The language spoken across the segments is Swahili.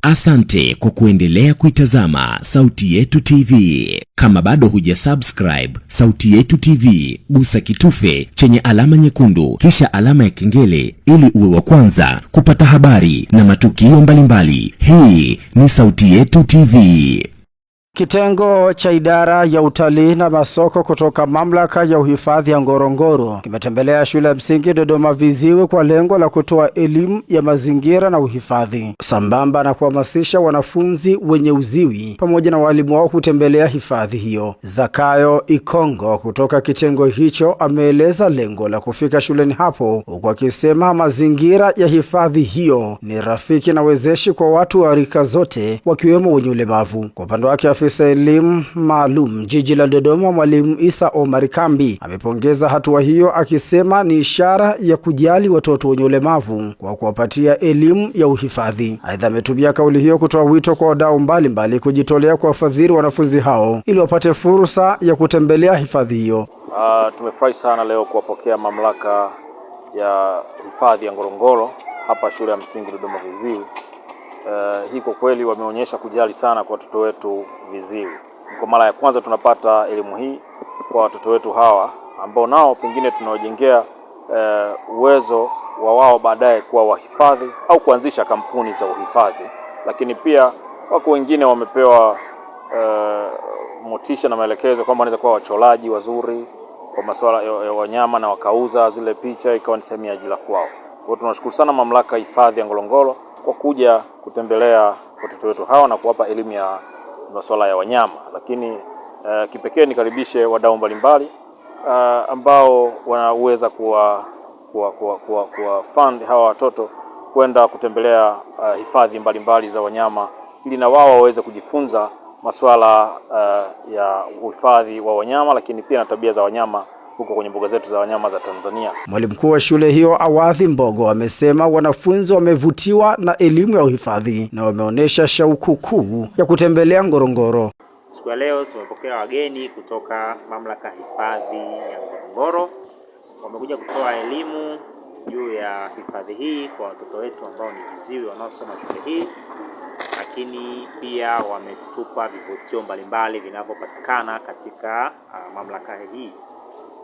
Asante kwa kuendelea kuitazama Sauti Yetu TV. Kama bado huja subscribe Sauti Yetu TV, gusa kitufe chenye alama nyekundu kisha alama ya kengele ili uwe wa kwanza kupata habari na matukio mbalimbali. Hii ni Sauti Yetu TV. Kitengo cha idara ya utalii na masoko kutoka mamlaka ya uhifadhi ya Ngorongoro kimetembelea shule ya msingi Dodoma Viziwi kwa lengo la kutoa elimu ya mazingira na uhifadhi, sambamba na kuhamasisha wanafunzi wenye uziwi pamoja na walimu wao kutembelea hifadhi hiyo. Zakayo Ikongo kutoka kitengo hicho ameeleza lengo la kufika shuleni hapo, huku akisema mazingira ya hifadhi hiyo ni rafiki na wezeshi kwa watu wa rika zote wakiwemo wenye ulemavu. Kwa upande wake, afisa elimu maalum jiji la Dodoma, Mwalimu Isa Omar Kambi, amepongeza hatua hiyo akisema ni ishara ya kujali watoto wenye ulemavu kwa kuwapatia elimu ya uhifadhi. Aidha, ametumia kauli hiyo kutoa wito kwa wadau mbalimbali kujitolea kuwafadhili wanafunzi hao ili wapate fursa ya kutembelea hifadhi hiyo. Tumefurahi sana leo kuwapokea mamlaka ya hifadhi ya Ngorongoro hapa shule ya msingi Dodoma Viziwi. Hii kwa kweli wameonyesha kujali sana kwa watoto wetu viziwi. Kwa mara ya kwanza tunapata elimu hii kwa watoto wetu hawa ambao nao pengine tunawajengea uwezo wa wao baadaye kuwa wahifadhi au kuanzisha kampuni za uhifadhi, lakini pia wako wengine wamepewa motisha na maelekezo kwamba wanaweza kuwa wachoraji wazuri kwa masuala ya wanyama na wakauza zile picha ikawa ni sehemu ya ajira kwao. Kwa hiyo tunashukuru sana mamlaka ya hifadhi ya Ngorongoro kwa kuja kutembelea watoto wetu hawa na kuwapa elimu ya masuala ya wanyama, lakini kipekee nikaribishe wadau mbalimbali ambao wanaweza kuwa fund hawa watoto kwenda kutembelea hifadhi mbalimbali za wanyama ili na wao waweze kujifunza masuala ya uhifadhi wa wanyama, lakini pia na tabia za wanyama huko kwenye mbuga zetu za wanyama za Tanzania. Mwalimu mkuu wa shule hiyo Awadhi Mbogo amesema wanafunzi wamevutiwa na elimu ya uhifadhi na wameonyesha shauku kuu ya kutembelea Ngorongoro. Siku ya leo tumepokea wageni kutoka mamlaka hifadhi ya Ngorongoro, wamekuja kutoa elimu juu ya hifadhi hii kwa watoto wetu ambao ni viziwi wanaosoma shule hii, lakini pia wametupa vivutio mbalimbali vinavyopatikana katika mamlaka hii.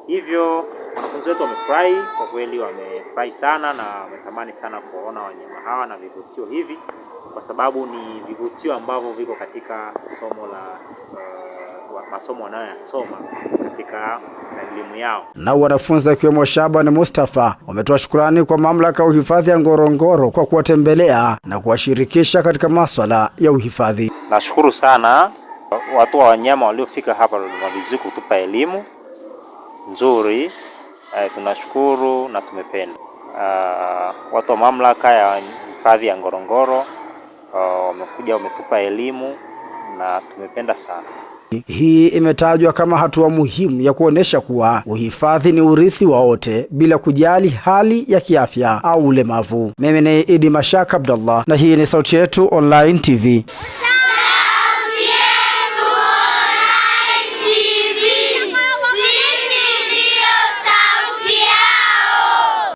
Hivyo wanafunzi wetu wamefurahi kwa kweli, wamefurahi sana na wametamani sana kuona wanyama hawa na vivutio hivi, kwa sababu ni vivutio ambavyo viko katika somo la masomo wanayoyasoma katika elimu yao. Na wanafunzi akiwemo Shaban Mustafa wametoa shukurani kwa mamlaka ya uhifadhi ya Ngorongoro kwa kuwatembelea na kuwashirikisha katika maswala ya uhifadhi. Nashukuru sana watu wa wanyama waliofika hapa Dodoma Viziwi kutupa elimu nzuri. Tunashukuru na tumependa. Watu wa mamlaka ya hifadhi ya Ngorongoro wamekuja wametupa elimu na tumependa sana. Hii imetajwa kama hatua muhimu ya kuonesha kuwa uhifadhi ni urithi wa wote bila kujali hali ya kiafya au ulemavu. Mimi ni Idi Mashaka Abdallah na hii ni Sauti Yetu Online TV.